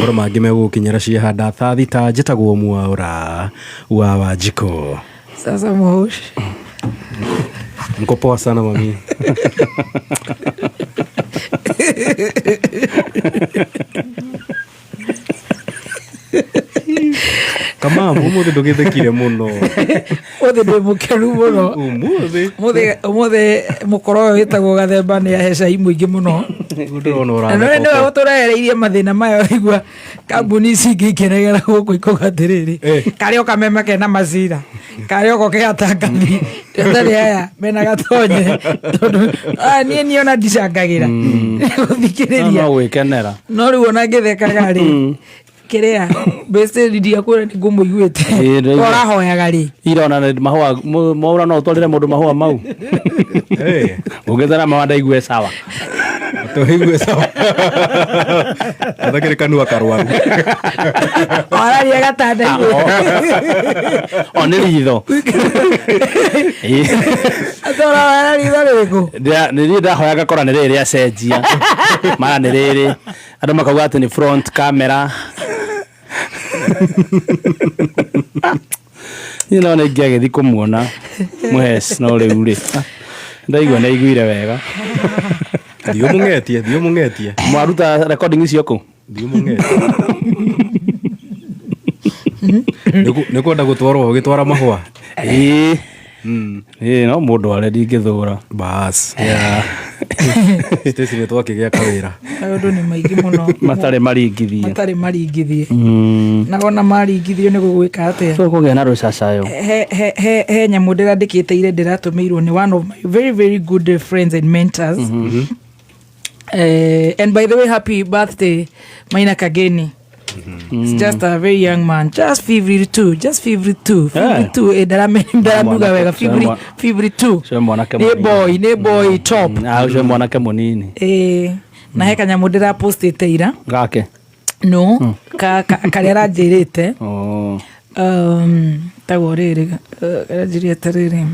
Mohoro mangĩ megũgũkinyĩra ciahanda thaa 6. Njĩtagwo Mwaũra wa Wanjikũ. Sasa Mwaũci. Niko poa sana, mami. Kama umuthi ndũgĩthekire mũno. Ũthĩ ndĩ mũkenu mũno. Umuthi. Ũmũthĩ mũkoro ũyũ wĩtagwo Gathemba nĩ ahe cai mũingĩ mũno. Ndĩrona Na nĩwe ũratheka. ũtũrehereirie mathĩna maya, igua kambuni ici ingĩ ikĩregera gũkũ ikauga atĩrĩrĩ, karĩa o kameme kena macira, karĩa oko kegatangathi atarĩ aya mena gatonye, tondũ niĩ ona ndicangagĩra gũthikĩrĩria. No gwĩkenera. No rĩu ona ngĩthekaga rĩ, kĩrĩa mbĩcĩriria kwĩra nĩ ngũmũiguĩte. Ĩĩ, ndĩraigua. Ũrahoyaga rĩ? Irona nĩ mahũa mwaura no ũtwarĩre mũndũ mahũa mau. Ũngĩtwara mahũa ndaigue sawa. Tũigue sawa. Athakĩrĩ kanua karwaru. Wararia gatanda-inĩ. O nĩ ritho. Ĩĩ. Atwara ritho rĩrĩkũ? Nĩ niĩ ndahoya ngakora nĩ rĩrĩ rĩacenjia mara nĩ rĩrĩ, andũ makauga atĩ nĩ front camera. Niĩ no nĩ ingĩagĩthi kũmuona mũhes, no rĩu rĩ, ndaigua nĩ aiguire wega. Thiĩ ũmũng'etie, thiĩ ũmũng'etie. Mwaruta recording icio kũ? Thiĩ ũmũng'etie. Nĩ kwenda gũtwarwo ũgĩtwara mahũa. Ĩĩ, no mũndũ arĩa ndingĩthũra. Bas. Stacy, nĩ twakĩgĩa kawĩra. Maũndũ nĩ maingĩ mũno. Matarĩ maringithie. Matarĩ maringithie. Na wona maringithio nĩ gũgwĩka atĩa? Tũkũgĩa na rũcacayo. He nyamũ ndĩrandĩkĩte ire ndĩratũmĩirwo nĩ one of my very very good friends and mentors. And by the way, happy birthday, Maina Kageni. It's just a very young man, just 52, just 52, 52. Eh, ndaramiuga wega, 50, 52. Ũcio mwanake Nĩ mũnini. boy, nĩ boy top. Ah, ũcio mwanake mũnini. Eh, na he kanyamũ ndĩrapostĩte ira. Gake. No, karĩa aranjĩrĩte. Oh. Tagwo rĩrĩ, aranjĩrĩte rĩrĩ.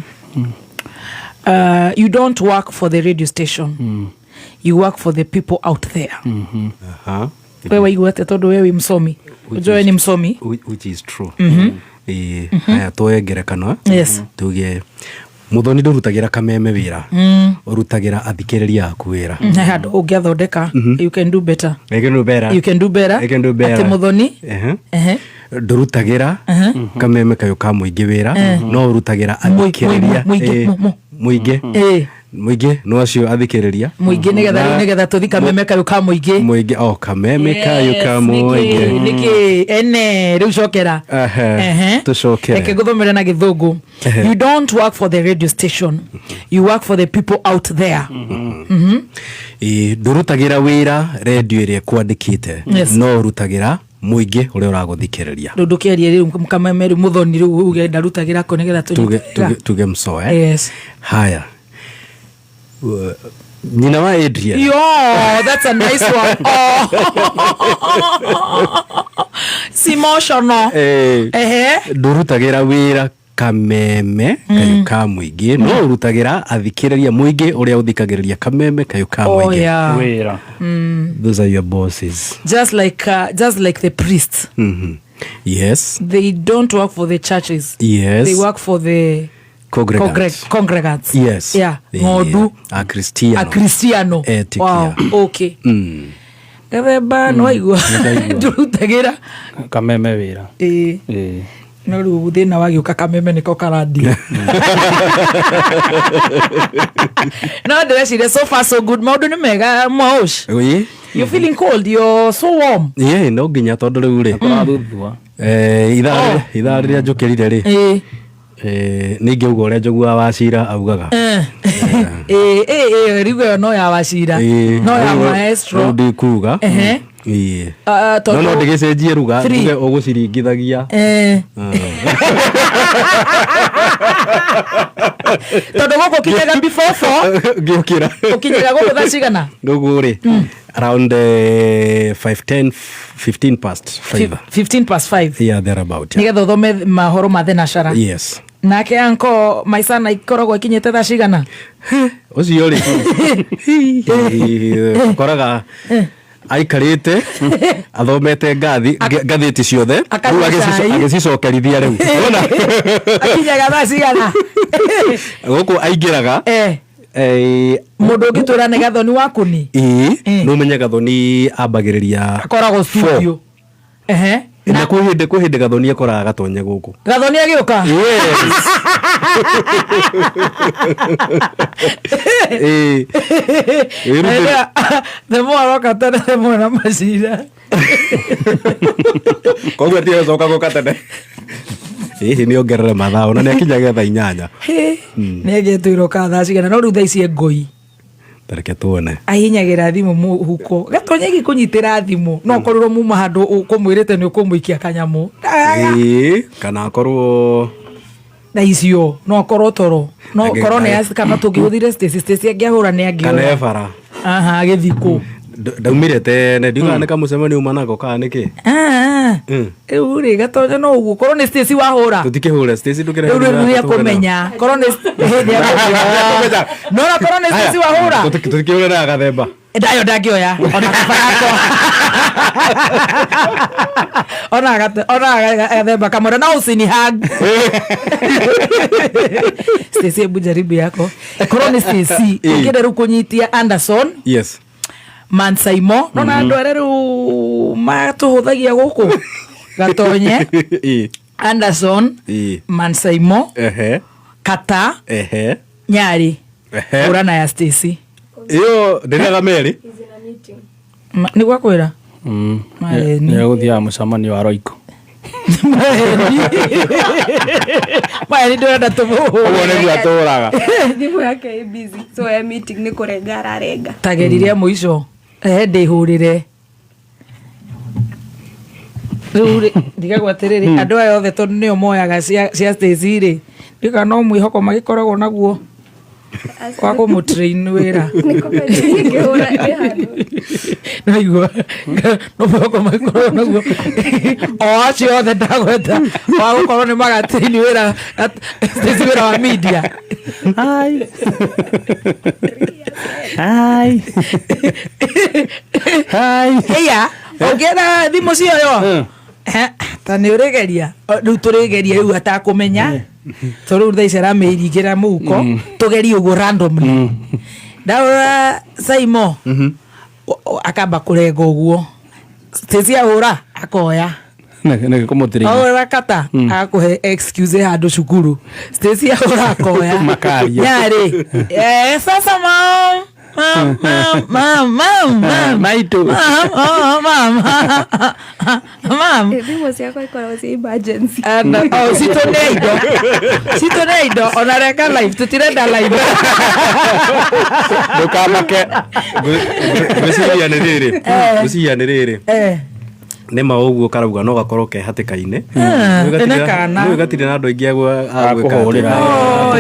You don't work for the radio station. You work for the people out there. Aha. We waigua atĩa, tondũ we wĩ msomi? Unajua we ni msomi. Which is true. Ĩĩ, haya tuoye ngerekano, eh? Yes. Tuge Muthoni, ndũrutagĩra Kameme wĩra, ũrutagĩra athikĩrĩria aku wĩra. He handũ ũngĩathondeka. You can do better. I can do better. You can do better. I can do better. Atĩ Muthoni. Ehe. Ehe. Ndũrutagĩra Kameme kayũ ka mũingĩ wĩra, no ũrutagĩra athikĩrĩria. Mũingĩ, Ĩĩ, mũingĩ. Mũingĩ no acio athikĩrĩria. Mũingĩ, nĩgetha rĩu nĩgetha tũthi Kameme kayũ ka mũingĩ. Mũingĩ o Kameme kayũ ka mũingĩ. Nĩkĩ ene rĩu cokera. Ehe, Ehe. tũcokere. Reke ngũthomere na Gĩthũngũ. You don't work for the radio station, you work for the people out there. Ĩĩ, ndũrutagĩra wĩra redio ĩrĩa ĩkwandĩkĩte, no ũrutagĩra mũingĩ ũrĩa ũragũthikĩrĩria. Rĩu ndũkĩarie rĩu Kameme, rĩu Mũthoni, rĩu uge ndarutagĩra kũ nĩgetha tuge, tũnyite. tuge msoe. Yes. Haya. Nyina wa Adrian. Yo, that's a nice one. Oh. It's emotional. Ehe. Ndũrutagĩra wĩra Kameme kayũ ka mũingĩ, no ũrutagĩra athikĩrĩria, mũingĩ ũrĩa ũthikagĩrĩria Kameme kayũ ka Oh, mũingĩ. yeah. Wĩra. Those are your bosses. Just like the priests. Yes. They don't work for the churches. They work for the Congregants. Congregants. Yes. Yeah. Ng'ondu. Akristiano. Akristiano. Etĩkia. Wow. Okay. Gathemba, no waigua ndũrutagĩra Kameme wĩra. Ĩĩ. Ĩĩ. No rĩu thĩna wagĩũka, Kameme nĩko karandia, no ndĩreciria so far so good, maũndũ nĩ mega, Mwaũci. Ĩĩ. You're feeling cold, you're so warm. Ĩĩ, no nginya, tondũ rĩu rĩ, Tũrathuthua. Ithaa rĩrĩa njũkĩrire rĩ, nĩ ingĩauga ũrĩa Njũgua wa Cira augaga. Ĩĩ ĩĩ, rĩu ĩyo no ya Wacira, no ya maestro. Rĩu ndikuga. Ĩĩ. Ah, No tondũ no ndĩgĩcenjie ruga. Three. Nduge ũgũciringithagia. Tondũ gũkũ ũkinyaga before 4. Ngĩũkĩra. Ũkinyaga gũkũ thaa cigana? Rĩu rĩ, around 5:10, 15 past 5. 15 past 5. Yeah, thereabout, yeah. Nĩgetha ũthome mahoro ma thenashara. Yes. Nake anko maicana ikoragwo ikinyĩte thaa cigana? Ũcio rĩ, ũkoraga Aikarĩte athomete ngathĩti ciothe. Akanyua Rĩu cai. Agĩcicokerithia rĩu. Wona? Akinyaga thaa cigana? Gũkũ aingĩraga Mũndũ ũngĩtwĩra nĩ Gathoni wa kũni. Ĩĩ. Eh. Nĩ ũmenye Gathoni ambagĩrĩria Akoragwo studio. Ehe. Na kwĩ hĩndĩ Gathoni akoraga Gatonye gũkũ. Gathoni agĩũka. Yes. Ĩĩ. Wĩrutĩre. The more aroka tene, the more na macira. Koguo ti gũcoka gũka tene, hihi nĩ ongerere mathaa, ona nĩ akinyaga thaa 8. Nĩ agĩtwĩrwo ka thaa cigana, no rĩu thaa ici e ngoi. Tareke tuone. Ahinyagĩra thimũ mũhuko. Gatonye gĩkũnyitĩra thimũ no korirwo muma handũ ũkũmwĩrĩte nĩ ũkũmũikia kanyamũ. Ĩĩ, kana akorwo Thaa icio no akorwo toro, no korwo nĩ kana tũngĩhũthire Stacy, Stacy angĩahũra nĩ kana angĩoya. Ebara. Aha, agĩthikũ. Ndaumire tene, ndiugaga nĩ kamũcemanio uma nako kana nĩkĩ. Rĩu rĩ, Gatonya no ũguo korwo nĩ Stacy wahũra. Tũtikĩhũre Stacy, ndũkĩrehe. Rĩu rĩu nĩ akũmenya korwo nĩ nĩ akũmenya, no na korwo nĩ Stacy wahũra. Tũtikĩhũre na gathemba. Ndayo ndangĩoya ona kabarako ona gathemba kamwĩra no usini hug Stacy, hebu jaribu yako, korwo nĩ Stacy. Ũngĩenda rĩu kũnyitia Anderson. Yes. Mansaimo nona andũ arĩa rĩu matũhũthagia gũkũ, Gatonye, Anderson, Mansaimo, Kata, Nyari. Hũrana ya Stacy. Ĩyo ndĩrĩaga merĩ. He's in a meeting. Nĩ gwakwĩra Maeni. Nĩ gũthiaga mũcemanio wa Roiko. Maeni, Maeni, ndĩrenda tũmũhũre. Ũguo nĩguo atũraga. Thimũ yake ĩ busy, so e meeting, nĩ kũrenga ararenga. Tageririe mũico ehe ndĩhũrĩre rĩu rĩ, ndigagwo atĩrĩrĩ, andũ aya othe tondũ nĩo moyaga cia Stacy rĩ, ndika no mwĩhoko magĩkoragwo naguo wa kũmũtrain wĩra. Nĩ kũmenya ingĩhũra ĩ handũ. Naigua no mwĩhoko magĩkoragwo naguo o acio othe ndagweta wa gũkorwo nĩ magatrain wĩra Stacy, wĩra wa media. Hi. Hi. Hi. Iya, ũngĩenda thimũ cioyo. Ta nĩ ũrĩgeria rĩu, tũrĩgeria rĩu atakũmenya, to rĩu thaa ici aramĩringĩra mũhuko, tũgerie ũguo randomly. Ndaũra Saimo akamba kũrenga ũguo, Stacy ahũra akoya. Nĩ kũmũtĩrĩria. Ahũra kata agakũhe excuse handũ cukuru. Stacy ahũra akoya. Makaria. Nyarĩ, sasa mam, mam, mam, mam, mam, mam. Maitu. Mam, oh, mam, mam. Thimũ ciakwa ikoragwo ci emergency. And, oh, citũ nĩ indo, citũ nĩ indo, ona reka live, tũtirenda live. Ndũkamake. Ngwĩciria nĩ rĩrĩ, ngwĩciria nĩ rĩrĩ, nĩ ma ũguo karauga no gakorwo ke hatĩka-inĩ. Ĩna kana. Nĩ gatirĩ na andũ aingĩ a gwĩka atĩ. Kũhũrĩra. Oh, ĩ,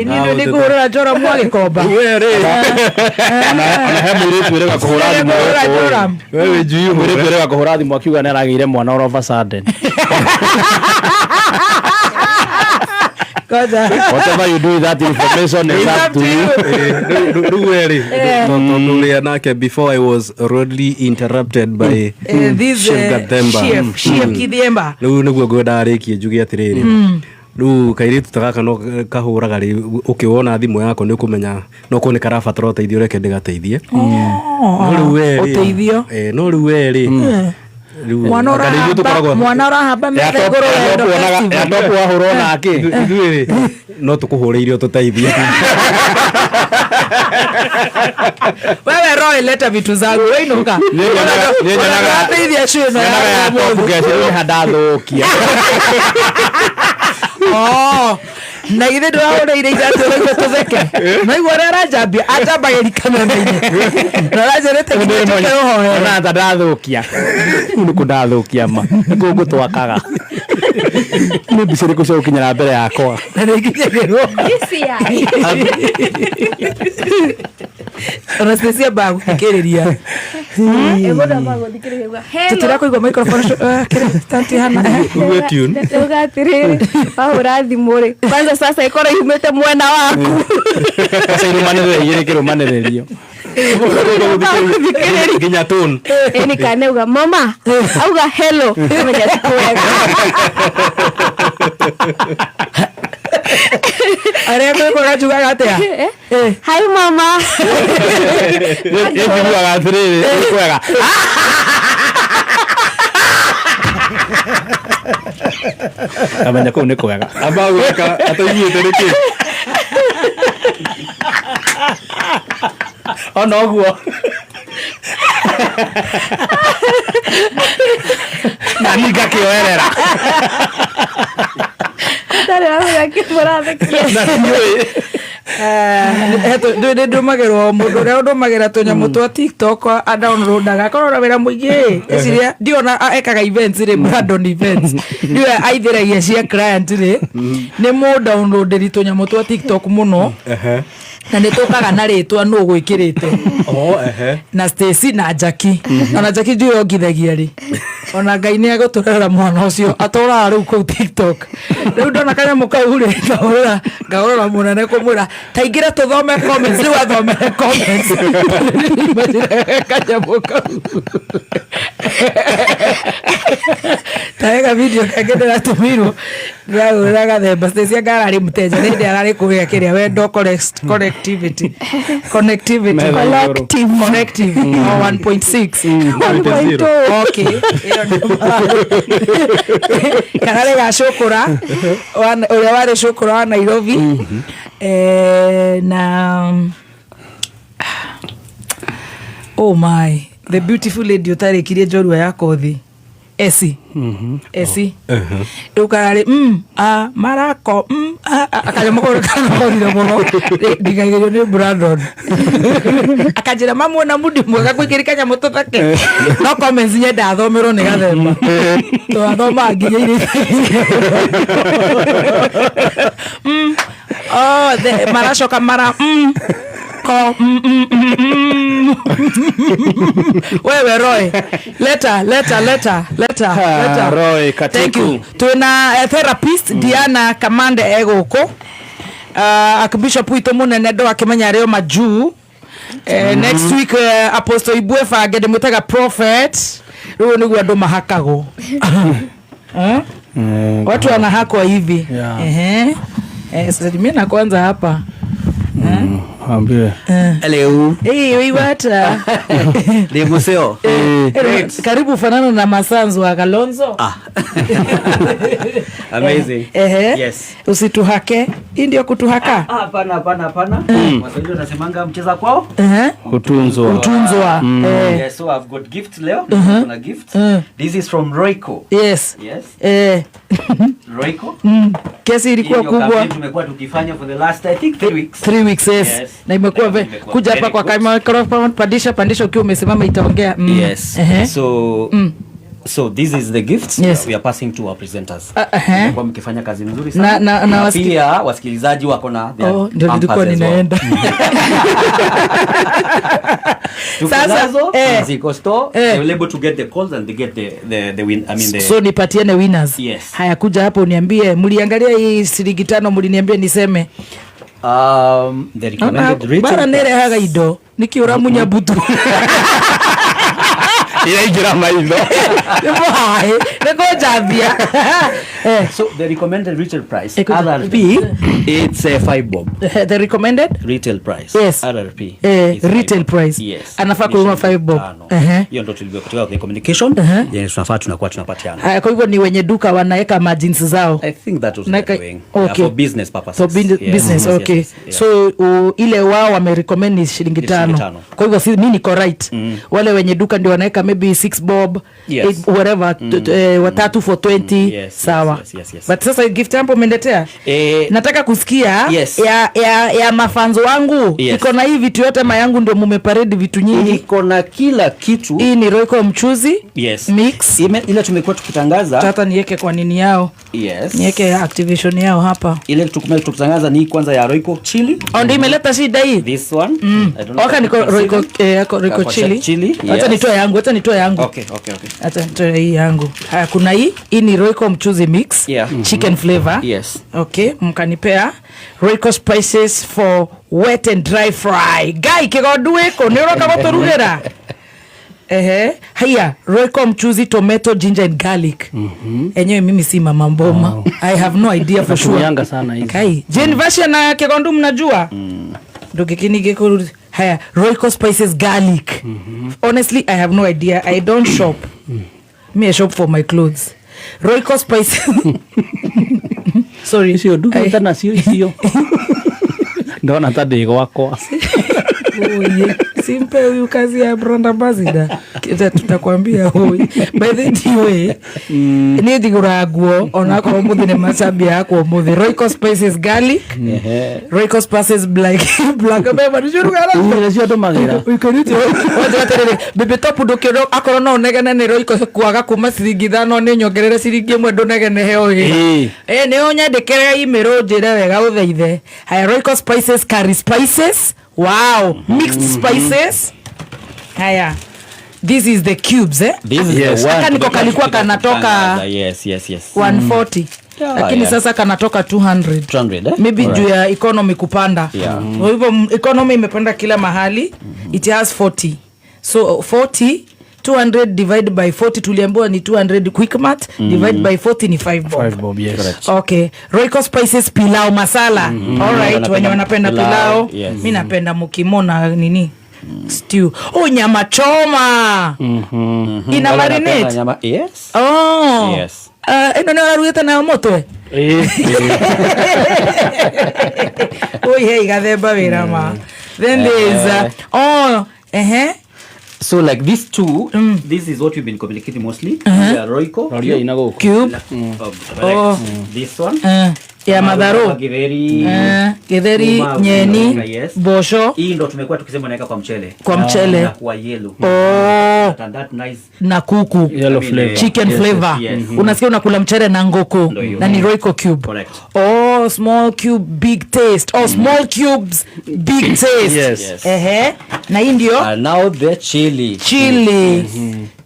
niĩ nĩ ngũhũrĩra Joram wa Gĩkomba. We rĩ. Ona he mũirĩtu wĩrĩga kũhũra thimũ. Ngũhũrĩra Joram. We wĩ njui. Mũirĩtu wĩrĩga kũhũra thimũ akiuga nĩ aragĩire mwana all of a sudden. Ngoja. Whatever you do with that information is up to you. Rĩu we rĩ, tondũ ũrĩa nake before I was rudely interrupted by This, Chef Gathemba. Chef Kithemba. Rĩu nĩguo ngwendaga rĩkie njuge atĩrĩrĩ, rĩu kairĩtu ta gaka no kahũraga rĩ, ũkĩwona thimũ yako nĩ ũkũmenya no korwo nĩ karabatara ũteithio, reke ndĩgateithie. No rĩu we rĩ, Ũteithio. No rĩu we rĩ, rĩu Mwana anga nĩ ithuĩ ũrahamba tũkoragwo- mwana ũrahamba metha igũrũ ya Endo Festival. Ya topu wahũrwo nake. Ithuĩ rĩ, no tũkũhũrĩire ũtũteithie. Wewe Roy, leta vitu zangu, we inuka. Teithia show ĩno ya ũmũthĩ. Handathũkia. Oh, na githĩ ndũrahũrĩire ithatũ nĩguo tũtheke? Naigua ũrĩa aranjambia, anjambagĩri kameme-inĩ na aranjĩrĩte nginya njũke ũhoere. Ona ta ndathũkia, rĩu nĩkũ ndathũkia, ma nĩkũ ngũtwakaga, nĩ mbica ĩrĩkũ cia gũkinyĩra mbere yakwa? Na nĩ nginyagĩrwo. DCI. Ona Stacy ambaga gũthikĩrĩria. Ĩgũthamba gũthikĩrĩria uga, "Hello." Tũtirakuigua microphone kĩrĩa stand hana. Ugue tune. Ndauga atĩrĩrĩ, wahũra thimũ rĩ, kwanza sasa ĩkorwo yumĩte mwena waku. Sasa irũmanĩrĩrio igĩrĩ kĩrũmanĩrĩrio. Nginya tone. Ĩni kana auga mama, auga hello, amenya ti kwega. Arĩa kwĩkora njugaga atĩa? Eh. Hi mama. Ĩnjiguaga atĩrĩrĩ, nĩ kwega. Kamenya kũu nĩ kwega. Amba gwĩka ataiguĩte nĩkĩ. Ona ũguo. Na niĩ ngakĩoerera. Ndarĩ ramenya kĩmũrathekia. Na ndiũĩ. Nä ndå magä rwo må ndå å rä a å ndå magä ra tå nyamå twa TikTok adownloadaga akorwo na wä ra må ingä ĩciria ndiona ekaga events rä Brandon events ndiå aithäragia cia client rä nä må downloaderi tå nyamå twa TikTok må no na nä tå kaga na rä twa nå gwä kä rä te. Oh, ehe. Na Stacy na Jackie, ona Jackie ndiå yongithagia rĩ, ona Ngai nä egå tå rera mwana å cio atåraga rä u kå u TikTok. Rä u ndona kanyamå kau rä ngahårä ngahårä må nene kå mwä ra taingä re tå thome comments. Rä u athomere comments kanyamå kau taega video kangä ndä ratå mirwo ndäragå rä ra gathemba. Stacy anga ararä mũteja hä ndä ararä kå rä a kä rä a wendo connectivity, connectivity. Collective. Connective, oh, 1.6. 1.2. Okay, ĩyo nĩ kararĩ ga cũkũra ũrĩa warĩ cũkũra wa Nairobi. Na oh my, the beautiful lady ũtarĩkirie njorua ya kothi, esi esi rĩu kararĩ a marako a kanyamũ kau kanakorire mũno ndigagĩrio nĩ Brandon akanjĩra mamuona mundi mwega gwĩkĩri kanyamũ tũthake no comments nyenda athomerwo nĩ gathemba twathomaga nginya iria oh, maracoka mara ko Wewe Roy, leta leta leta leta leta. Roy Thank you. Katiku. Twina therapist Diana Kamande egũkũ, Archbishop witũ mũnene ndo akĩmenya arĩ o majuu. Next week Apostle Ibue Bange ndĩmwĩtaga prophet. Rĩu nĩguo andũ mahakagwo. Eh? Watu wanahakwa hivi. Yeah. Ehe. Salimia kwanza hapa. Ambie. Hello. Hey, waiwata. Ni museo. Karibu fanana na Masanzu wa Kalonzo. Ah. Amazing. Ehe. Yes. Usituhake. Hii ndio kutuhaka. Ah, hapana, hapana, hapana. Waswahili wanasemanga mcheza kwao. Ehe. Kutunzwa. Kutunzwa. Yeah, so I've got gifts leo. Kuna gifts. This is from Royco. Yes. Yes. Royco. Kesi ilikuwa Hii ndio kubwa. campaign tumekuwa tukifanya for the last, I think, 3 weeks. 3 weeks, yes. Yes. Na imekuwa Imekuwa kuja hapa very kwa good. microphone, pandisha pandisha ukiwa umesimama itaongea. Yes. Ehe. So this is the gifts we are passing to our presenters. Ah, ehe. Mmekuwa mkifanya kazi nzuri sana. Na Pia wasikilizaji wako na their Oh, ndio nilikuwa pampers as well. ninaenda. Tuko Sasa, nazo, ziko store. Eh. They will able to get the calls and they get the win, I mean the So nipatiane winners. Yes. Haya, kuja hapo uniambie mliangalia hii shilingi 5 mliniambia niseme. The recommended retail Bara price. nerehaga indo niki uramunya butu. Iraingĩra maitho. Nĩmũhaĩ nĩkũnjambia. So the recommended retail price, RRP. RRP, it's a 5 bob. The recommended Retail price. Yes. RRP. Eh, is 5 retail bob. price. Yes. Anafaa Ni kununua shilingi 5 bob. 5. Ehe. Hiyo ndio tulivyo kutoka kwenye communication. Ehe. Then tunafaa tunakuwa tunapatiana. Haya, kwa hivyo ni wenye duka wanaweka margins zao. I think that was Naeka- what doing. Yeah, okay. for business purposes. For business, Yes, okay. yes, yeah. So ile wao wamerecommend ni shilingi Ni shilingi 5. 5. Kwa hivyo si mi niko right. Wale wenye duka ndio wanaweka maybe 6 bob, Yes. 8, whatever, watatu for 20. Yes, sawa. yes. But sasa gift hapo umeniletea? Eh, Nataka kusikia Yes. ya mafanzo wangu. Yes. Iko na hii vitu yote mayangu ndio mumeparedi vitu nyingi. Iko na kila kitu. Hii ni Royco mchuzi Yes. mix. Ile tumekuwa tukitangaza. Tata niweke kwa nini yao. Yes. Niweke activation yao hapa. Ile tumekuwa tukitangaza ni kwanza ya Royco chili. Oh, ndio imeleta shida hii. This one. I don't know Waka if niko you can see Royco them. yako Royco Kwa chili. chili, Acha yes. nitoe yangu, acha nitoe nitoe yangu. Okay. Acha nitoe hii yangu. Haya, kuna hii, hii ni Royco mchuzi mix. Chicken flavor. Okay, mkanipea Royco spices for wet and dry fry. Guy, kigondu ĩkũ nĩ ũroka gũtũrugĩra? Ehe, haya, Royco mchuzi tomato, ginger and garlic. Enyewe mimi si mama mboma. I have no idea for sure. Natumianga sana hizi. Kai, Jane Version na Kigondu mnajua? Ndũgĩkĩningĩ kũru. Haya, Royco spices garlic. Honestly, I have no idea. I don't shop. Me, I shop for my clothes. Royco spices. Sorry. Icio ndugĩte nacio icio ndona ta ndĩ gwakwa. Oye, simpe huyu kazi ya brand ambassador. Tutakwambia huyu. By the way, niĩ ndigũraga nguo onakorwo mũthĩ nĩ macambia yakwa ũmũthĩ. Royco spices garlic. Royco spices black black pepper. Nĩcio Nacio ndũmagĩra. Atĩrĩrĩ, Baby Top, ndũkĩrwo akorwo no ũnegene nĩ Royco kwaga kuma ciringi 5, nĩ nyongerere ciringi 1, ndũnegene heo wĩra. Ĩ nĩ ũnyandĩkĩre email ũnjĩre wega ũthaithe. Haya, Royco spices curry spices, wow, mixed spices. Haya, this is the cubes, eh? This is the one Haka niko tumekuwa kalikuwa tukipika kanatoka kutangaza. Yes. 140, lakini sasa kanatoka 200. 200, eh? Maybe juu ya economy kupanda. Kwa hivyo economy imepanda kila mahali. It has 40, so 40, 200 divide by 40, tuliambiwa ni 200 Quickmart, divide by 40 ni 5 bob. 5 bob, yes. Correct. Okay, Royco spices pilau masala. Alright, Wanapenda wenye wanapenda pilau, pilau. Yes. Mi napenda mukimo na nini, stew. Oh, nyama choma ina Wale wanapenda marinate. Yes. Oh. Yes. Ĩno nĩ ũrarugĩte nayo mũtwe? Ĩĩ. Oi, hei gathemba wĩra ma. Then there is oh, ehe. So like these two, this is what we've been communicating mostly. The Royco. Roria ina gũkũ. Cube. Oh, correct. Oh. This one. Ya matharũ. Githeri. Githeri, Uma, nyeni, yes. mboco. Hii ndo tumekuwa tukisema unaweka kwa mchele. Kwa mchele. Na kwa yellow. Oh. And that nice Na kuku. Yellow I mean, flavor. Chicken flavor. Yes. Unasikia unakula mchele na ngũkũ. Ndio hiyo. Na ni Royco cube. Correct. Oh, small cube big taste. Oh, small cubes big taste. Yes. Yes. Ehe. Na hii ndio And now the chili. chili.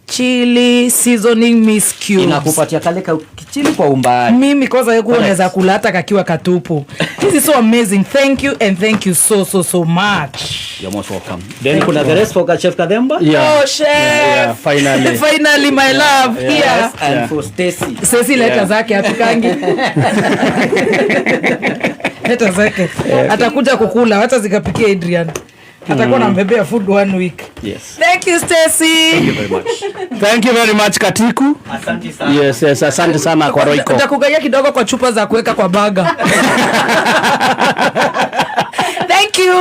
Chili seasoning mix cubes. Inakupatia kale ka chili kwa umbali. Mimi kwanza huku Correct. unaweza kula hata kakiwa katupu. This is so amazing. Thank you and thank you so so so much. You're most welcome. Then kuna the rest for Chef Kademba. Yeah. Oh, chef. Yeah, finally. Finally, my love. Here. Yes, and for Stacy. Sesi, leta zake, hatukangi. Leta zake. Atakuja kukula, hata zikapikia Adrian. Atakuwa nambebea food one week. Yes. Thank you, Stacy. Thank you very much. Thank you very much, Katiku. Asante sana. Yes, asante sana kwa Royco. Nitakugaia kidogo kwa chupa za kuweka kwa baga. Thank you.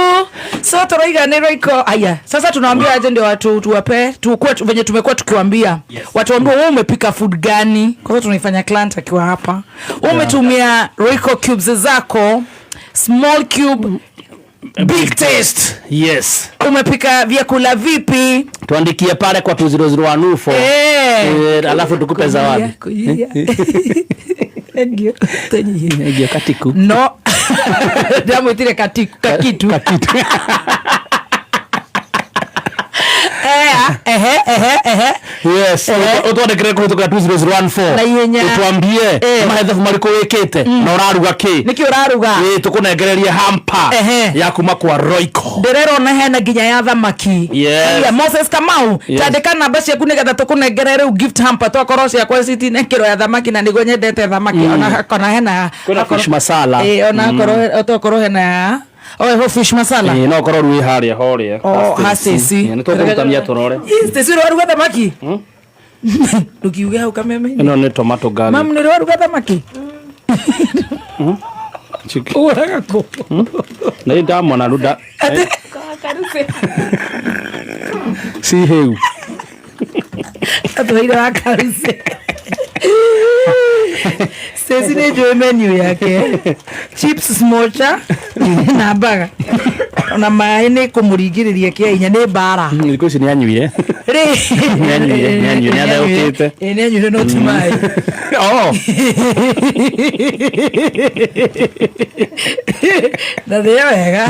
So toroiga nĩ Royco. Aya, sasa tunawaambia aje ndio watu tuwape tukue venye tumekuwa tukiwaambia. Watuambie wewe umepika food gani? Kwa sababu tunaifanya client akiwa hapa. Wewe umetumia Royco cubes zako, small cube big taste. Yes. Umepika vyakula vipi? Tuandikie pale kwa 20014. Eh. Alafu tukupe zawadi. Kulia. Thank you. Thank you. Ndio Katiku. No, ndamwitire katiku kakitu. Kakitu. Ehe, ehe, ehe. Yes, utwandĩkĩre kũhĩtũkĩra 20014. Na ihenya. Ũtwambie mahethabu marĩkũ wĩkĩte na ũraruga kĩ. Nĩkĩ ũraruga? Ĩ, tũkũnengererie hamper ya kuma kwa Royco. Ndĩrerona hena nginya ya thamaki. Yes. Aya, Moses Kamau, Yes. tandĩka namba ciaku nĩgetha tũkũnengere rĩu gift hamper, twakorwo ciakwa citinekĩrwo ya thamaki na nĩguo nyendete thamaki. Ona kona hena Kwĩna fish masala. Ĩ, ona akorwo tokorwo hena ya, oh, ho fish masala. Ĩ, no ũkorwo rĩu ĩ harĩa horĩa. Oh, ha Stacy. Nĩ tũkũrutania tũrore. Ĩ, Stacy, ũrĩ waruga thamaki? Ndũkiuge hau kameme-inĩ. Ĩno nĩ tomato garlic. Mam, nĩ ũrĩ waruga thamaki? Chicken. Ũgũraga kũ? Nĩ ndamona rĩu si hĩu. Atũheire wa karuce. Stacy nĩ njũĩ menu yake, chips, smocha na mbaga ona maĩ nĩ kũmũringĩrĩria kĩa hinya nĩ mbara. Thikũ ici nĩ anyuire. Rĩ. Nĩanyuire, nĩanyuire, nĩatheũkĩte. Ĩ, nĩanyuire no ti maĩ. Oh. Na thĩe wega.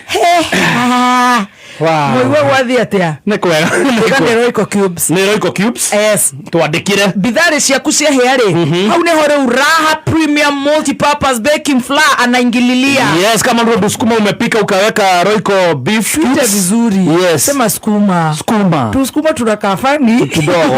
He, ah. Wow. Mũigua gwathiĩ atĩa? Nĩ kwega. Tuga nĩ Royco Cubes. Nĩ Royco Cubes. Yes. Twandĩkire. Bidhaa ciaku cia hĩa rĩ, hau nĩho rĩu Raha Premium Multipurpose Baking Flour anaingililia. Yes, kama ndio sukuma umepika ukaweka Royco beef Tuite cubes. vizuri. Yes. Sema sukuma. Sukuma. Tusukuma tunakaa fani. Tudogo.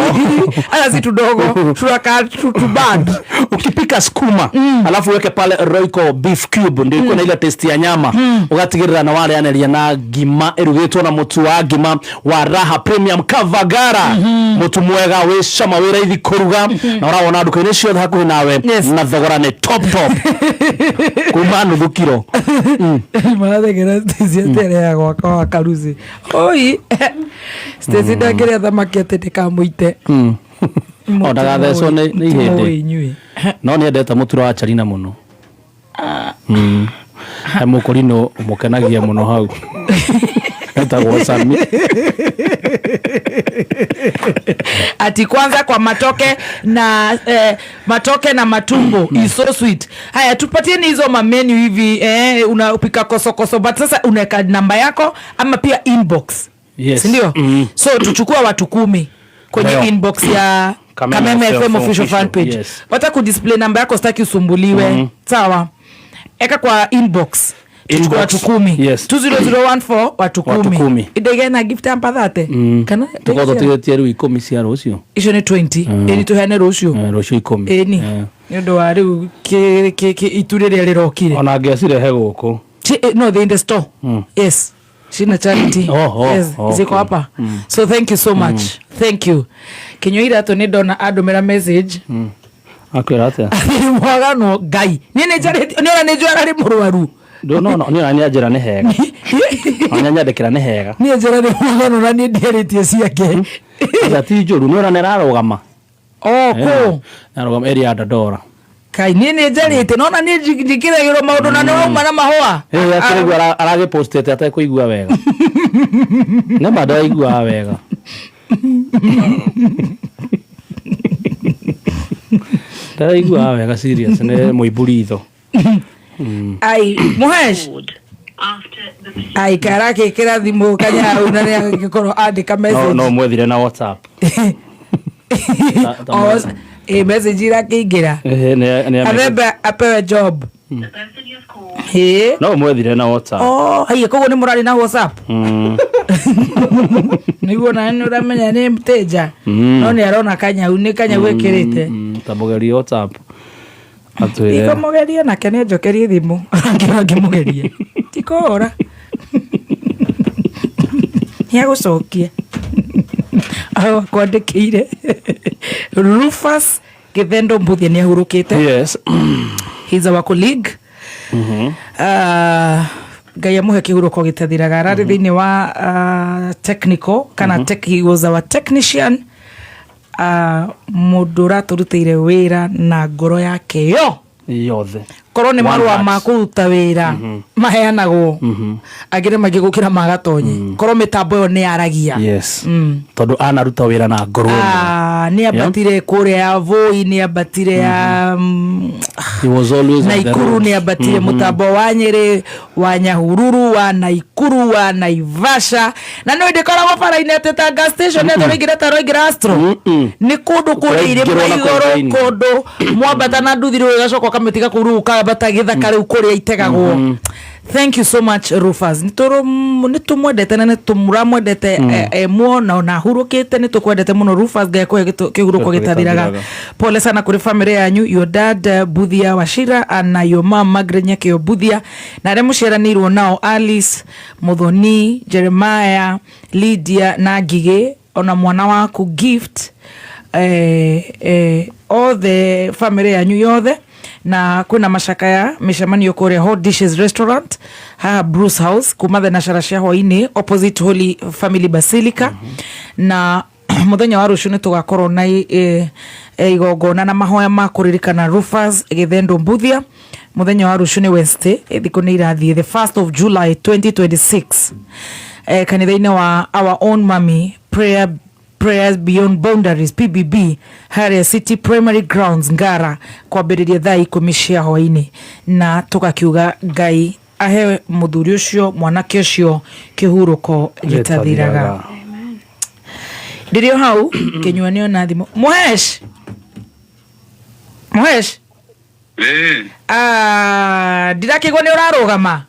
Hata si tudogo, tunakaa tubad. Ukipika sukuma alafu uweke pale Royco beef cube ndio iko na ile taste ya nyama, ugatigirira na warĩanĩria na ngima ĩrugĩtwo na mũtu wa ngima wa Raha Premium Kavagara, mũtu mwega wĩ cama, wĩ raithi kũruga na ũrawona nduka-inĩ ciothe hakuhĩ nawe. Yes. Na thogora nĩ top top kuma nuthu kiro. Marathegera Stacy atĩ gwaka wa karuzi. Oi. Stacy ndangĩrĩa thamaki atĩ ndĩkamũite. O ndagathecwo nĩ ihĩndĩ. Inyuĩ. No nĩ endete mũturo wa Charina mũno. He mũkũrinũ ũmũkenagia mũno hau etagwo Sami. Ati kwanza kwa matoke na matoke na matumbo is so sweet. Haya, tupatieni hizo mamenu hivi, unapika kosokoso, but sasa unaweka namba yako ama pia inbox. Yes. Sindio? Mm. So tuchukua watu 10 kwenye Leo. inbox ya Kameme Kameme FM FM official fan page. Yes. Wata kudisplay namba yako, sitaki usumbuliwe. Sawa, eka kwa inbox, tuchukue Inbox. watu 10. Yes. 20014 watu Watu 10. 10. Idegena gift ampathate kana Tũkorwo tũtigĩtie rĩu 10 cia rũciũ. Icio nĩ 20. Ĩni tũheane rũciũ. Rũciũ 10. Ĩni nĩ ũndũ wa rĩu itu rĩrĩa rĩrokire. Ona angĩacirehe gũkũ. No, they in the store. Yes, shina charity. Oh, Yes, okay. ziko hapa. So thank you so much. Thank you. Kinyua iratũ nĩ ndona andũmĩra message. Akwĩra atĩa? Mwagano ngai niĩ nĩ njarĩtie nĩ ona nĩ njũĩ ararĩ mũrwaru. No, no, niĩ ona nĩanjĩra nĩ hega. Ona nĩanyandĩkĩra nĩ hega. Niĩ njĩra nĩ mwagano na niĩ ndiarĩtie ciake. Aca ti njũru, nĩ ona nĩararũgama. O kũ? Ararũgama area ya Dandora. Kai, niĩ nĩ njarĩte nona niĩ njikĩragĩrwo maũndũ na nĩ wauma na mahũa. Ĩ akĩrĩgua aragĩpostĩte atekũigua wega. Nĩma ndaraiguaga wega. Ndaraiguaga wega, serious, nĩ mũimbu ritho. Ai Muhesh, ai karakĩkĩra thimũ kanyau na nĩ agĩkorwo andĩka No message. no mwethire na WhatsApp. Ta O, ĩ message irakĩingĩra. Ĩhĩ, Athembe apewe job. Ĩ. No mwethire na WhatsApp. Oh, haiya, koguo nĩ mũrarĩ na WhatsApp. Nĩguo na nĩ ũramenya nĩ mteja. No nĩ arona kanyau, nĩ kanyau ĩkĩrĩte. Ta mũgerie WhatsApp. Atwĩre. Ikũmũgeria nake nĩ njokerie thimũ. Angĩra ngĩmũgeria. Tikũhũra. Nĩ agũcokia. Akwandĩkĩire. Rufus Githendo Mbuthia nĩ ahurũkĩte. Yes. He's our colleague. Ngai amũhe kĩhurũko gĩtathiraga. Ararĩ thĩinĩ wa technical kana tech, he was our technician, mũndũ ũratũrutĩire wĩra na ngoro yake yo Yothe. Korwo nĩ One marũa heart. ma kũruta wĩra maheanagwo angĩ nĩ maingĩ gũkĩra magatonyi, korwo mĩtambo ĩyo nĩ yaragia. Yes. Tondũ anaruta wĩra na ngoro ĩmwe. Ah, nĩ ambatire kũrĩa ya Voi, nĩ ambatire ya He was always on the Naikuru, road. nĩ ambatire mũtambo wa Nyĩrĩ, wa Nyahururu, wa Naikuru, wa Naivasha, na nĩ ndĩkoragwo bara-inĩ atĩ ta gas station atĩ ũraingĩra ta ũraingĩra Astro. Nĩ kũndũ kũrĩa irĩma Ũraingĩrwo na kũu igũrũ, thĩinĩ. kũndũ mwambata na nduthi rĩu ĩgacoka ũkamĩtiga kũu, rĩu ũkambata gĩthaka rĩu kũrĩa itegagwo. Thank you so much, Rufus. Nĩ tũmwendete na nĩ tũramwendete muo na ona ahurũkĩte nĩ tũkwendete mũno, Rufus. Ngai akũhe kĩhurũko gĩtathiraga. Pole sana kũrĩ family yanyu, your dad Buthia Wachira na your mom Margaret Nyakeo Buthia na arĩa mũciaranĩirwo nao, Alice Muthoni, Jeremiah, Lydia na Ngigĩ, ona mwana waku Gift, othe family yanyu yothe. Na kwĩna macakaya mĩcemanio kũrĩa Hot Dishes Restaurant haha Bruce House kuma thenacara cia hwainĩ, opposite Holy Family Basilica. Na mũthenya wa rũciũ nĩ tũgakorwo na igongona na mahoya ma kũririkana Rufus Githendo Mbuthia. Mũthenya wa rũciũ nĩ Wednesday, thikũ nĩ irathiĩ, the 1st of July 2026, kanitha-inĩ wa Our Own Mummy Prayers Beyond Boundaries, PBB, harĩa City Primary Grounds, Ngara, kwambĩrĩria thaa 10 cia hwainĩ, na tũgakiuga Ngai Ahe mũthuri ũcio, mwanake ũcio, kĩhurũko gĩtathiraga. Ndĩrĩ o hau kĩnyua nĩ ona thimũ. Mũhesh, Mũhesh. Ĩĩ. Ah, ndirakĩigua nĩ ũrarũgama.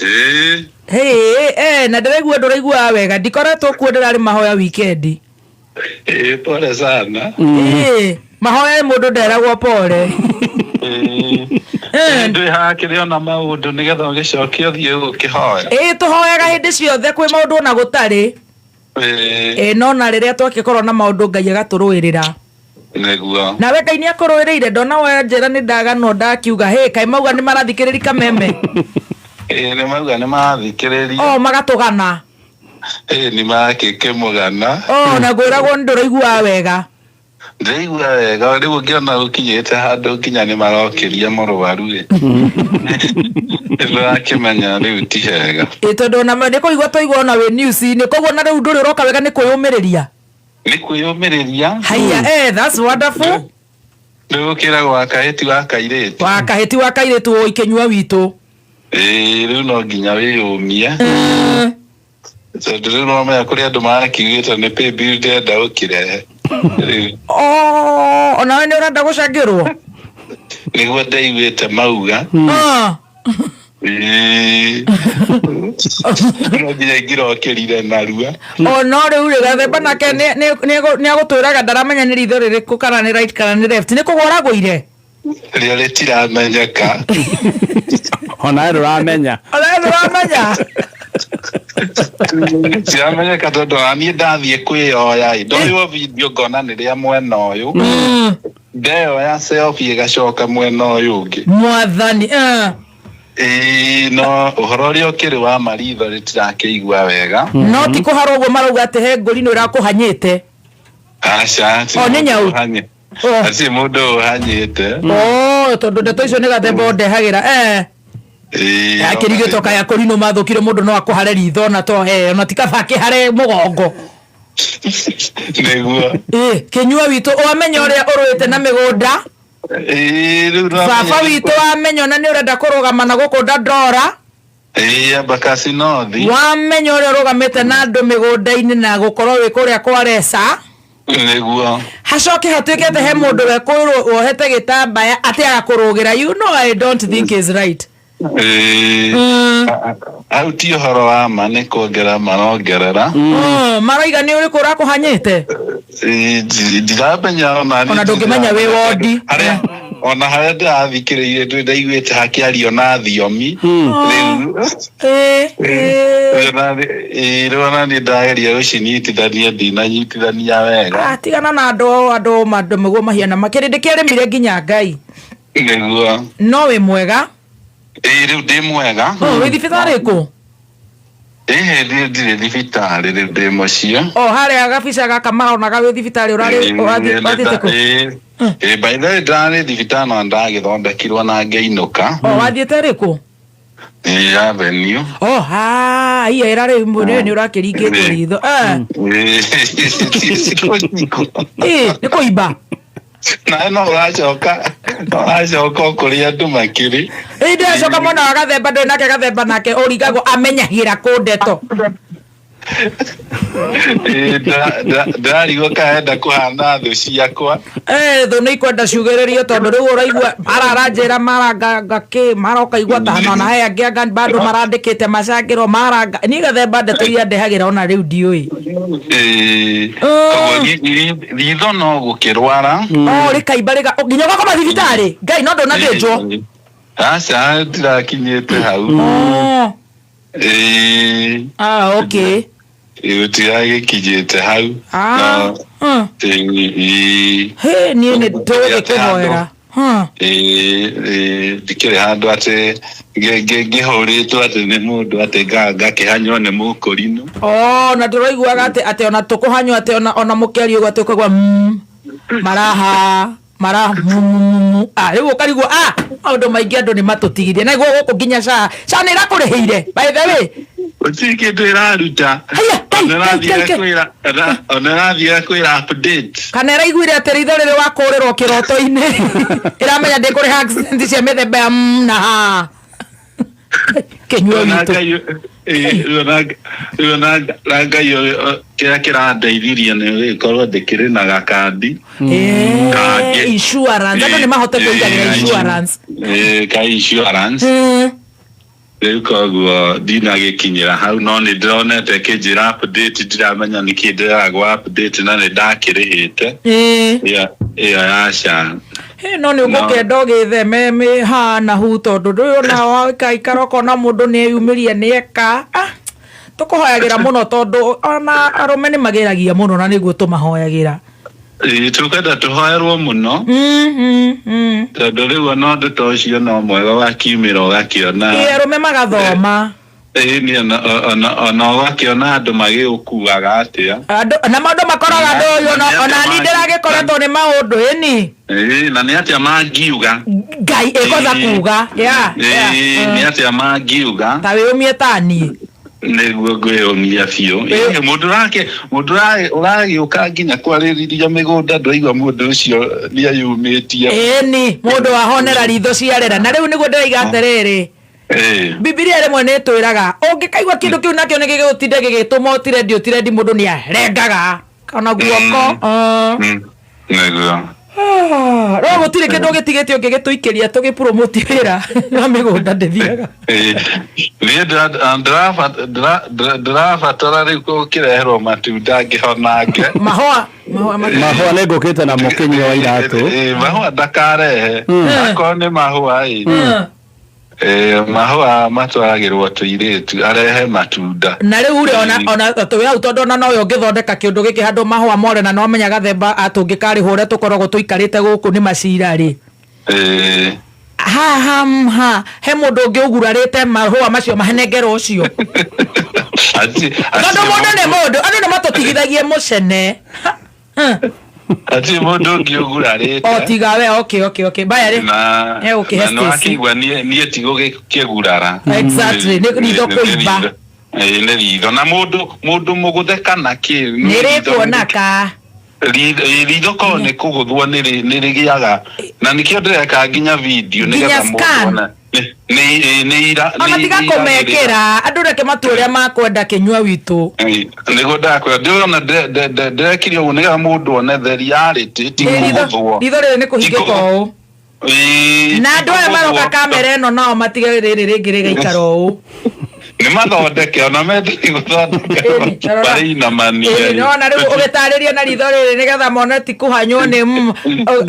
Ĩĩ. Hey, na ndĩraigua ndũraiguaga wega, ndikoretwo kuo, ndĩrarĩ mahoya wikendi. Ĩĩ, pole sana. Ĩĩ, mahoya mũndũ nderagwo pole. Ĩĩ. Ndwĩ hakĩrĩ ona maũndũ nĩgetha ũgĩcoke ũthiĩ gũkĩhoya. Ĩĩ, tũhoyaga hĩndĩ ciothe kwĩ maũndũ ona gũtarĩ. Ĩĩ. Ĩĩ, no na rĩrĩa twakĩkorwo na maũndũ, Ngai agatũrũĩrĩra. Nĩguo. Nawe Ngai nĩ akũrũĩrĩire. Ndona wanjĩra nĩ ndaganwo, ndakiuga hĩ, kaĩ mauga nĩ marathikĩrĩria kameme. Ĩĩ, nĩ mauga nĩ mathikĩrĩria. O magatũgana. Ĩĩ, nĩ makĩkĩmũgana. O na ngwĩragwo nĩ ndũraiguaga wega. Ndĩraigua wega. Rĩu ũngĩona ũkinyĩte handũ nginya nĩ marokĩria mũrwaru ĩ, nĩũrakĩmenya rĩu ti hega. Ĩ, tondũ ona nĩ kũigua twaigua ona wĩ news-inĩ, koguo na rĩu ndũrĩ ũroka wega nĩ kwĩyũmĩrĩria. Nĩ kwĩyũmĩrĩria. Haiya, that's wonderful. Rĩu ũkĩragwo wa kahĩti wa kairĩtu. Wa kahĩti wa kairĩtu, ũ ikĩnyua witũ. Ĩĩ, rĩu no nginya wĩyũmie, tondũ rĩu nomenya kũrĩ andũ marakiugĩte nĩ pay bill ndĩrenda ũkĩrehe rĩu. Oh, onawe nĩ ũrenda gũcangĩrwo. Nĩguo ndaiguĩte mauga. Ah. Ĩĩ. No nginya ingĩrokĩrire narua. O no rĩu rĩ, gathemba nake nĩ agũtwĩraga ndaramenya nĩ ritho rĩrĩkũ, kana nĩ right kana nĩ left, nĩ kũgwa ũragũire. Rĩo rĩtiramenyeka. Onawe ndũramenya. Onawe ndũramenya. Tiramenyeka, tondũ ona niĩ ndathiĩ kwĩyoya ĩ, ndoywo video ngona nĩ rĩa mwena ũyũ, ndeyoya selfie ĩgacoka mwena ũyũ ũngĩ. Mwathani. Ĩĩ, no ũhoro ũrĩa ũkĩrĩ wa maritho rĩtirakĩigua wega. No ti kũharwo ũguo marauga atĩ he ngũri nĩ ũrakũhanyĩte? Aca. O, nĩ nyau? Oh. Acio mũndũ ũhanyĩte. Oh, tondũ ndeto icio nĩ gathemba ũndehagĩra. Ĩĩ. Akĩrigĩtwo kaya kũrinũ mathũkire, mũndũ no akũhare ritho ona to ona ti kaba akĩhare mũgongo. Nĩguo. Ĩ, kĩnyua witũ, wamenya ũrĩa ũrũĩte na mĩgũnda. Ĩĩ, rĩu baba nĩwamenya. Witũ, wamenya ona nĩ ũrenda kũrũgama na gũkũ Dandora. Ĩĩ, Embakasi North. Wamenya ũrĩa ũrũgamĩte na andũ mĩgũnda-inĩ na gũkorwo wĩ kũrĩa kwa Resa. Nĩguo. Hacoke hatuĩke atĩ he mũndũ wekũĩrwo wohete gĩtambaya atĩ agakũrũgĩra, you know, I don't think is right. Ĩĩ. Hau ti ũhoro wa ma, nĩ kuongerera marongerera. Maraiga nĩ ũrĩkũ ũrakũhanyĩte? Ĩĩ, ndiramenya ona niĩ. Ona ndũngĩmenya wĩ wondi. Harĩa ona harĩa ndĩrathikĩrĩirie ndĩ ndaiguĩte hakĩario na thiomi rĩu. Ĩĩ. Rĩu ona niĩ ndageria gũcinyitithania, ndinanyitithania wega. Ah, tigana na andũ andũ mũguo mahiana makĩrĩndĩ kĩarĩmire nginya Ngai. Nĩguo. No wĩ mwega? Ĩĩ, rĩu ndĩ mwega. Oh, wĩ thibitarĩ kũ? Ĩhĩ, niĩ ndirĩ thibitarĩ rĩu, ndĩ mũciĩ. O harĩa gabica gaka maronaga wĩ thibitarĩ, ũrarĩ wathiĩte kũ? Ĩĩ, by the way, ndarĩ thibitarĩ no ndagĩthondekirwo na ngĩinũka. O wathiĩte rĩkũ? Ĩĩ, Avenue. Oh, ha iya, ĩrarĩ nĩ ũrakĩringĩtwo ritho. Ĩ, nĩ kũimba. Nawe no ũracoka o kũrĩa andũ makĩrĩ. Ĩ, ndĩracoka mwena wa gathemba, ndũrĩ nake gathemba nake ũringagwo amenyagĩra kũ ndeto. Ĩĩ, ndĩrarigwo kana enda kũhana thũ ciakwa. Eh, thũ nĩ ikwenda ciugĩrĩrio, tondũ rĩu ũraigua mara aranjĩra mara ngakĩ mara ũkaigua ta ona he angĩ anga bado marandĩkĩte macangĩrwo mara niĩ gathemba ndeto iria ndehagĩra ona rĩu ndiũĩ. Ĩĩ, koguo ritho no gũkĩrwara. O rĩkaimba rĩga nginya ũgakoma thibitarĩ, Ngai, no ndũnathĩnjwo? Ĩĩ. Aca, ndirakinyĩte hau. Oh. Ĩĩ. Ah, okay. Gũtiragĩkinyĩte hau. Ah. No, ĩĩ. He, niĩ nĩ tũgĩkũhoera. Ĩĩ, ĩĩ, ndikĩrĩ handũ atĩ ngĩhũrĩtwo atĩ nĩ mũndũ atĩ ngakĩhanywo nĩ mũkũrinũ. Oh, na tũraiguaga atĩ ona tũkũhanywo atĩ ona mũkĩaria ũguo atĩ ũkaigua maraha mara ah, rĩu ũkarigwo, ah, maũndũ maingĩ andũ nĩ matũtigirie na iguo gũkũ nginya SHA SHA nĩ ĩrakũrĩhĩire, by the way. Gũtirĩ kĩndũ ĩraruta. Haiya, Ngai, Ona Ngai, Ngai, Ngai. Ona ĩrathiĩra kwĩra update. Kana ĩraiguire atĩ ritho rĩrĩ wakũrĩrwo kĩroto-inĩ, ĩramenya ndĩkũrĩha accident cia mĩthemba ya na ha. Kĩnyua Ona witũ. Ngai, ona na Ngai kĩrĩa kĩrandeithirie nĩ gũgĩkorwo ndĩkĩrĩ na gakandi Kangĩ. Insurance andũ nĩ mahote kũigagĩra insurance. Ka insurance. Rĩu koguo ndinagĩkinyĩra hau, no nĩ ndĩronete kĩnjĩra update, ndiramenya nĩkĩ ndĩragwo update na nĩ ndakĩrĩhĩte ĩyo ya SHA. Hĩ, no nĩ ũgũkĩenda ũgĩtheme mĩhana hu tondũ ndũĩ ona waikaikara ũkona mũndũ nĩ eyumĩria nĩ eka. Ah, tũkũhoyagĩra mũno tondũ ona arũme nĩ mageragia mũno na nĩguo tũmahoyagĩra. Ĩĩ, tũkwenda tũhoerwo mũno tondũ rĩu ona ũndũ ta ũcio no mwega wakiumĩra ũgakĩona. Ĩ, arũme magathoma. Ĩĩ, nĩ ona ũgakĩona andũ magĩũkuaga atĩa. Andũ na maũndũ makoraga andũ ũyũ ona niĩ ndĩragĩkoretwo nĩ maũndũ ĩni. Ĩĩ, na nĩ atĩa mangiuga. Ngai ĩkoza kuga ya. Ĩĩ, nĩ atĩa mangiuga. Ta wĩyũmie ta niĩ. Nĩguo ngwĩyũmia biũ. Ĩĩ, mũndũ ũrake mũndũ ũragĩũka nginya kwarĩrĩria mĩgũnda, ndwaigua mũndũ ũcio nĩeyumĩtie. Ĩni mũndũ ahonera ritho ciarera na rĩu nĩguo ndĩraiga atĩrĩrĩ, Bibilia rĩmwe nĩ ĩtwĩraga ũngĩkaigua kĩndũ kĩu nakĩo nĩ gĩgũtinda gĩgĩtũma ũtirendi ũtirendi, mũndũ nĩ arengaga kana guoko. Nĩguo. Ah, no gũtirĩ kĩndũ ũgĩtigĩtie ũngĩgĩtũikĩria tũgĩpromote wĩra wa mĩgũnda ndĩthiaga. Ĩĩ, niĩ ndĩrabatara rĩu gũkĩreherwo matunda ngĩhonange. Mahũa mahũa Mahũa nĩ ngũkĩte namo, kĩnyua wa iratũ. Ĩĩ, mahũa ndakarehe, akorwo nĩ mahũa ĩ. Ĩĩ, mahũa matwaragĩrwo tũirĩtu, arehe matunda. Na rĩu rĩ, ona tũwĩ hau tondũ ona nowe ũngĩthondeka kĩũndũ gĩkĩ handũ mahũa more na nomenya gathemba tũngĩkarĩhwo ũrĩa tũkoragwo tũikarĩte gũkũ nĩ macira rĩ. Ha ha ha, he mũndũ ũngĩ ũgurarĩte mahũa macio mahenengerwo ũcio, tondũ mũndũ nĩ mũndũ, andũ nĩ matũtigithagie mũcene. Hatirĩ mũndũ ũngĩ ũgurarĩte. O tiga we. Okay, baya rĩ. Na Egũkĩhe na Stacy. nĩwakĩigua niĩ tigũgĩkĩgurara. Exactly, nĩ ritho kũimba. Ĩĩ, nĩ ritho na mũndũ mũgũthe kana kĩ. Nĩ rĩkuonaka. Ritho korwo nĩ kũgũthwo nĩ rĩgĩaga na nĩkĩo ndĩreka nginya video Nginya nĩgetha mũndũ scan. one nĩ ira Ona tiga kũmekĩra andũ, reke matue ũrĩa makwenda, kĩnyua witũ. Nĩguo ndakwĩra, ndĩrona ndĩrekire ũguo nĩgetha mũndũ one the reality ti Ĩ, kũgũthwo. Ritho rĩrĩ nĩ kũhingĩka ũũ. Ĩĩ, Na andũ aya ti maroka kũgũthwo. kamera ĩno nao matige rĩrĩ rĩngĩ rĩgaikara ũũ. Nĩ mathondeke ona mendete gũthondeka Ĩni, tarora. marĩinamania. Ĩni, nĩwona rĩu ũgĩtarĩria na ritho rĩrĩ nĩgetha mone ti kũhanywo nĩ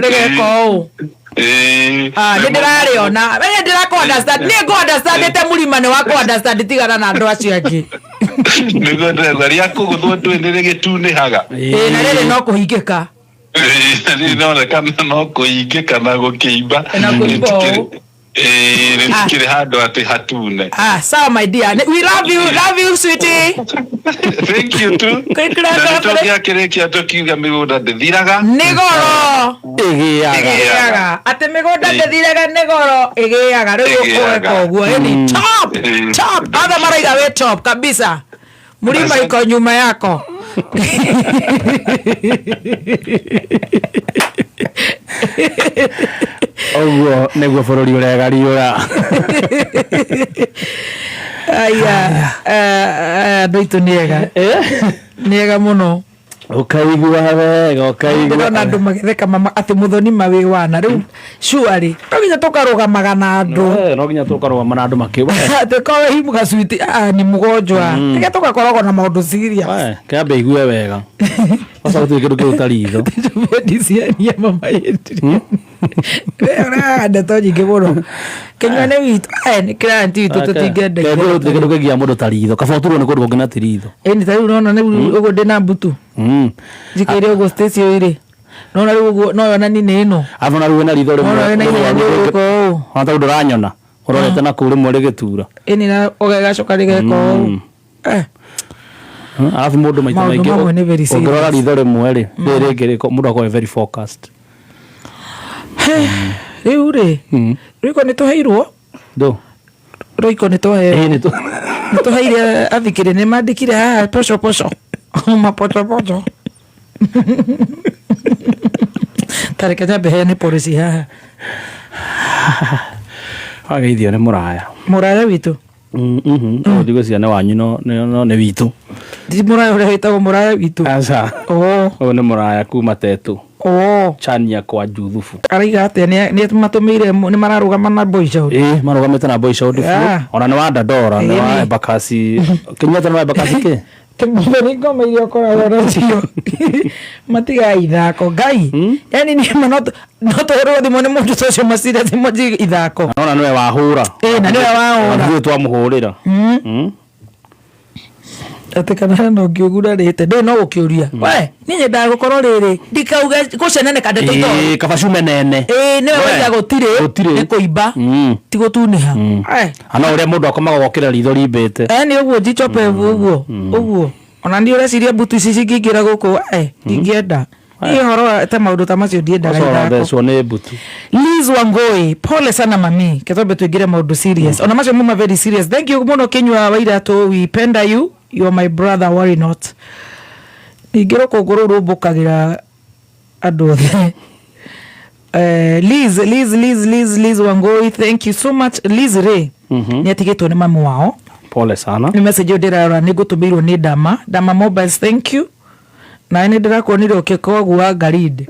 rĩgeka ũũ. Ah, nĩ ndĩrarĩona. Nĩ ndĩrakũ understand, nĩ ngũ understand te mũrima nĩ wakũ understand, tigana na andũ acio angĩ. Nĩguo ndĩrauga rĩa kũgũthwo ndũĩ nĩ rĩgĩtunĩhaga. Ĩ, na rĩrĩ no kũhingĩka. Rĩronekana no kũhingĩka na gũkĩimba. Na kũimba ũũ. Ĩĩ, rĩtikĩrĩ handũ atĩ hatune. Ah, sawa my dear. We love you, love you, sweetie. Thank you too. Quick. Na nĩ tũngĩakĩrĩkia tũkiuga mĩgũnda ndĩthiraga. Nĩ goro. Ĩgĩaga. Ĩgĩaga. Atĩ mĩgũnda ndĩthiraga, nĩ goro ĩgĩaga. Rĩu Ĩgĩaga. ũgeka ũguo. Ĩni top, top. Othe maraiga wĩ top kabisa. Mlima iko nyuma yako. Ũguo nĩguo bũrũri ũregariũra. Aya, andũ aitũ nĩ ega. Nĩ ega mũno. Ũkaigua wega ũkaigua. Ndĩrona andũ magĩtheka mama atĩ mũthoni mawĩ wana rĩu surely no nginya tũkarũgamaga na andũ. No nginya tũkarũgama na andũ makiuga. Atĩ korwo hi mũgacuiti, ah, ni mũgonjwa rĩrĩa tũgakoragwo na maũndũ serious. Kĩambe igue wega Sasa gũtirĩ kĩndũ kĩu ta ritho. Ndiciania mama yetu ũraga ndeto nyingĩ mũno, kĩnyua nĩ witũ. Aya nĩ client witũ, tũtingĩenda. Gũtirĩ kĩndũ kĩgia mũndũ ta ritho, kaba ũturwo nĩ kũndũ kũngĩ na ti ritho. Ĩni ta rĩu nona rĩu ũguo ndĩna mbutu njikaire ũguo Stacy ũyũ rĩ, nona rĩu ũguo no yonani nĩ ĩno. Arabu na rĩu wĩna ritho rĩmwe. Nona wĩna ihenya nĩ ũgũka ũũ. Ona tondũ ndũranyona ũrorete na kũu rĩmwe rĩgĩtura. Ĩni na ũgagacoka rĩgeka ũũ. Arabu mũndũ maita Maũndũ maingĩ mamwe nĩ very serious. ũngĩrora ritho rĩmwe rĩ, rĩrĩ rĩngĩ rĩ mũndũ akorwo e very focused. Rĩu rĩ, rĩko nĩ tũheirwo. Ndũ. Roiko nĩ twaheo. Ĩĩ, nĩ nĩ tũheire athikĩrĩ, nĩ mandĩkire haha poco poco mapochopocho. Tareke nyambe heane policy haha. Wageithio nĩ mũraya. Mũraya witũ. Ndigwĩciria nĩ wanyu no nĩ witũ. Ti mũraya ũrĩa wĩtagwo mũraya witũ? Aca. Oo. Ũyũ nĩ mũraya kuma Tetũ. Oo. Chania kwa Juthubu. Araiga atĩa? Nĩ matũmĩire nĩ mararũgama na boy child? Ĩ, marũgamĩte na boy child biũ. Yeah. Ona nĩ wa Dandora, nĩ wa Ĩni. Embakasi. Kĩnyua nĩ wa Embakasi kĩ? Kĩmũthoni ngoma iria ũkoragwo nacio matiga ithako ngai, yani nĩ ma no tũhũrwo thimũ nĩ mũndũ ta ũcio macira thimũ ithako. Ona nĩwe wahũra. Ĩ, na nĩwe wahũra. Ithuĩ twamũhũrĩra. Atĩ kana hena ũngĩ ũgurarĩte ndĩ no gũkĩũria we niĩ nyendaga gũkorwo rĩrĩ ndikauge gũceneneka ndeto itoĩ. Ĩ, kaba cume nene. Ĩ, nĩwe We, waiga gũtirĩ gũtirĩ. nĩ kũimba ti gũtunĩha. Eh. Ana ũrĩa mũndũ akomaga gokĩra ritho rimbĩte. Eh, nĩ ũguo jicho pevu ũguo ũguo ona niĩ ũreciria mbutu ici cingĩingĩra gũkũ, eh, ndingĩenda niĩ ũhoro wa ta maũndũ ta macio ndiendaga Ũcio ithako. ũrathecwo nĩ mbutu. Liz Wangoi, pole sana mami. Ketombe tuingire maundu serious. Ona macio muma very serious. Thank you muno Kinyua wa Iratu. We penda you. You are my brother, worry not. Ningĩ rũkũngũ rũu rũmbũkagĩra andũ othe. Liz, Liz, Liz, Liz, Liz Wangoi, thank you so much. Liz Ray, nĩ atigĩtwo nĩ mamu wao. Pole sana. Nĩ message ĩyo ndĩrarora nĩ ngũtũmĩirwo nĩ Dama. Dama Mobiles, thank you. Nawe nĩ ndĩrakuonire ũkĩkogua ngarindi.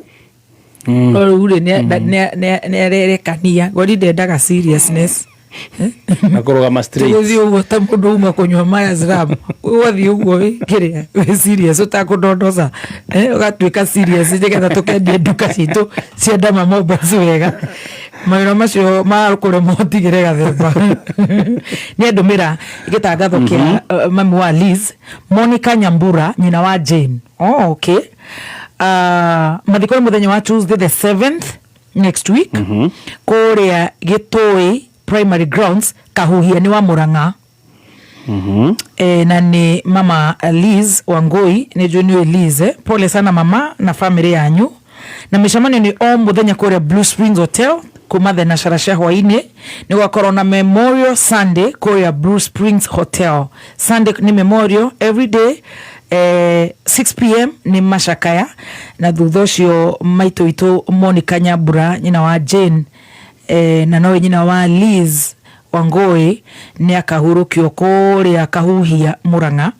No rĩu rĩ nĩ arerekania gori ndendaga seriousness. Na kũrũgama straight. Gũthiĩ ũguo ta mũndũ uma kũnyua maya slam, ũgathiĩ ũguo wĩ kĩrĩa wĩ serious ũtakũndondoca, ũgatuĩka serious nĩgetha tũkendie nduka citũ cia Dama Mobiles wega. Mawĩra macio ma kũremwo tigĩre gathemba. Nĩ andũmĩra gĩtangatho kĩa mami wa Liz, Monica Nyambura, nyina wa Jane. Oh, okay. Mathiko nĩ mũthenya wa Tuesday the 7th next week kũrĩa Gĩtũĩ Primary Grounds, Kahuhia nĩ wa Mũrang'a. Na nĩ mama Liz Wangui, nĩ njũĩ nĩũĩ Liz, eh? Pole sana mama na family yanyu. Na mĩcemanio nĩ o mũthenya kũrĩa Blue Springs Hotel kuma thenacara cia hwainĩ. Nĩ gwakorwo na Memorial Sunday kũrĩa Blue Springs Hotel. Sunday nĩ memorial every day, 6 p.m. nĩ macakaya, na thutha ũcio maitũ witũ Monica Nyambura, nyina wa Jane, na nowe nyina wa Liz Wangoi, nĩ akahurũkio kũrĩa Kahuhia Mũrang'a,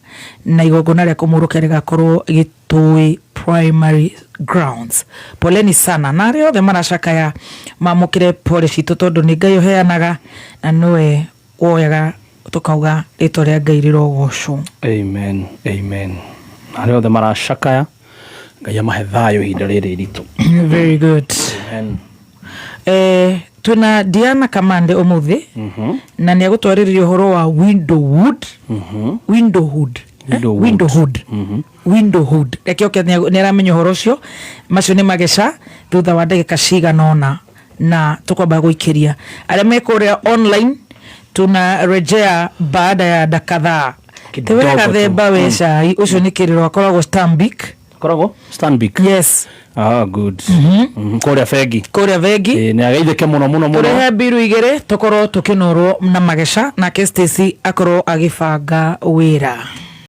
na igongona rĩa kũmũrũkia rĩgakorwo Gĩtũĩ Primary Grounds. Poleni sana na arĩa othe maracakaya, mamũkĩre pole citũ tondũ nĩ Ngai ũheanaga na nĩwe woyaga, tũkauga rĩtwa rĩa Ngai rĩrogocwo. Amen, amen. Na arĩa othe maracakaya, Ngai amahe thayũ ihinda rĩrĩ iritũ. Very good. Amen. Twĩna Diana Kamande ũmũthĩ na nĩ agũtwarĩrĩria ũhoro wa window wood, window hood. Window wood. Window hood, window hood. Reke oke nĩ aramenya ũhoro ũcio. Macio nĩ mageca thutha wa ndagĩka cigana ũna na tũkwamba gũikĩria arĩa me kũrĩa online. Tunarejea baada ya dakika kadhaa. Kidogo Tiwe tu. gathemba we cai ũcio nĩ kĩrĩro akoragwo Stanbic. Koragwo Stanbic? Yes. Ah, good. Kũrĩa bengi. Kũrĩa bengi. Ĩ, nĩ ageithĩke mũno mũno mũno. Tũrehe mbiru igĩrĩ tũkorwo tũkĩnorwo na mageca, nake Stacy akorwo agĩbanga wĩra.